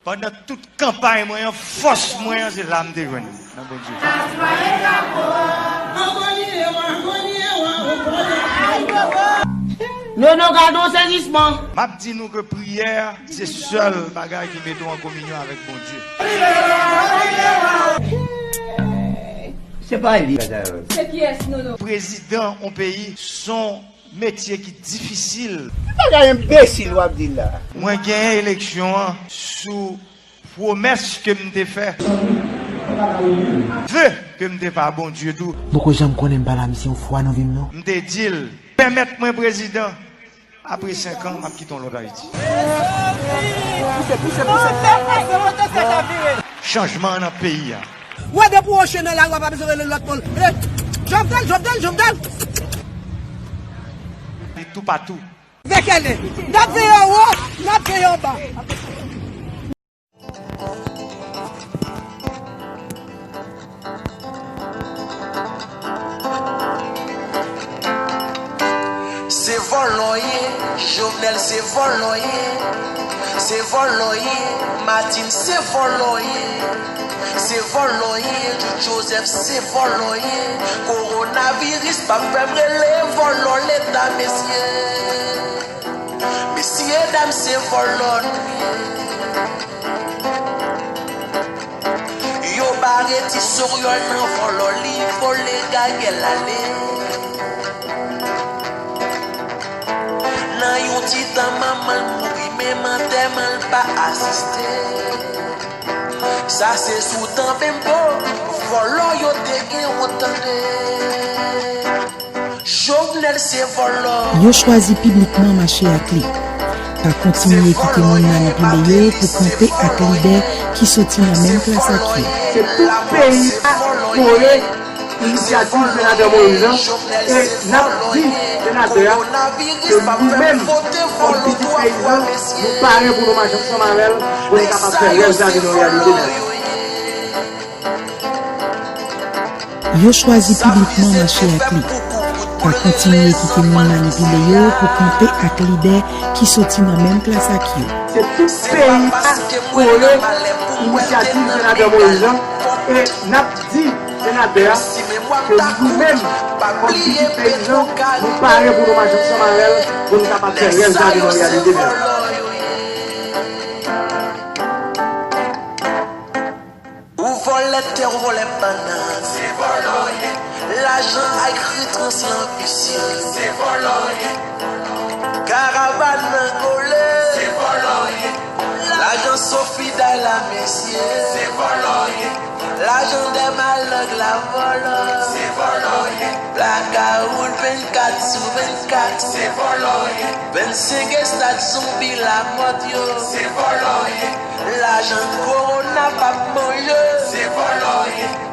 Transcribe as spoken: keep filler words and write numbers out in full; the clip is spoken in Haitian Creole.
Pandan tout kanpay mwen an, fòs mwen an, se la m te jwenn li, nan Bondye. Nono, gade yon sezisman. M ap di nou ke priyè se sèl bagay ki mete w an kominyon avèk Bondye. Se pa li. Se kiyès, Nono? Prezidan yon peyi, se yon metye ki difisil. Bagay enbesil w ap di la. Mwen genyen eleksyon an sou pwomès ke m te fè. Ve ke m te fè a Bondye tou. M poko janm konnen m pale a misye yon fwa nan vi m, non. M te di l, pèmèt mwen prezidan, apre senk an, m ap kite yon lòt Ayiti. Chanjman an nan peyi a. Wè, depi w oche nan lari, w pa bezwen rele lòt moun. Rele, Jovenel, Jovenel, Jovenel! Li toupatou. Vekele, n ap veye anwo, n ap veye anba. Se vòlò ye, Jovenel se vòlò ye. Se vòlò ye, Martine se vòlò ye. Se vòlò ye, Jout Joseph se vòlò ye. Kowonaviris p ap fè m rele vòlò leta, mesye. Mesye dam, se vòlò nou ye. Yo bare ti soryòl nan vòlò, li vole gagèl ale. Nan yon ti tan manman l mouri, menm antèman l pa asiste. Sa se sou tan Bembo, vòlò yo te gen yon tande. Jovenel se vòlò. Yo chwazi piblikman mache ak li. Pa kontinye kite moun manipile yo pou kanpe ak lidè ki soti nan menm klas ak yo. Se tout peyi a kore inisyativ senatè Moïse lan, e n ap di senatè a ke nou menm, kòm pitit peyizan, nou pare pou nou mache ansanm avè l, pou nou kapab fè rèv sa vin yon reyalite. Yo chwazi piblikman mache ak li. Pa kontinye kite moun manipile yo pou kanpe ak lidè ki soti nan menm klas ak yo. Se tout peyi a kore inisyativ senatè Moïse lan, e n ap di senatè a ke nou menm, kòm pitit peyizan, nou pare pou nou mache ansanm avè l, pou nou kapab fè rèv sa vin yon reyalite. Ou vòlè tè, ou vòlè bannann. Se vòlò w ye. Lajan Ike Ritrans lan visye. Se vòlò w ye. Karavàn nan kole. Se vòlò w ye. Lajan Sofiday la, mesye. Se vòlò w ye. Lajan Dèmalòg la, vòlò. Se vòlò w ye. Blakawout vennkat sou vennkat. Se vòlò w ye. Vennsenk estad zonbi lamòt yo. Se vòlò w ye. Lajan kowona p ap manje. Se vòlò w ye.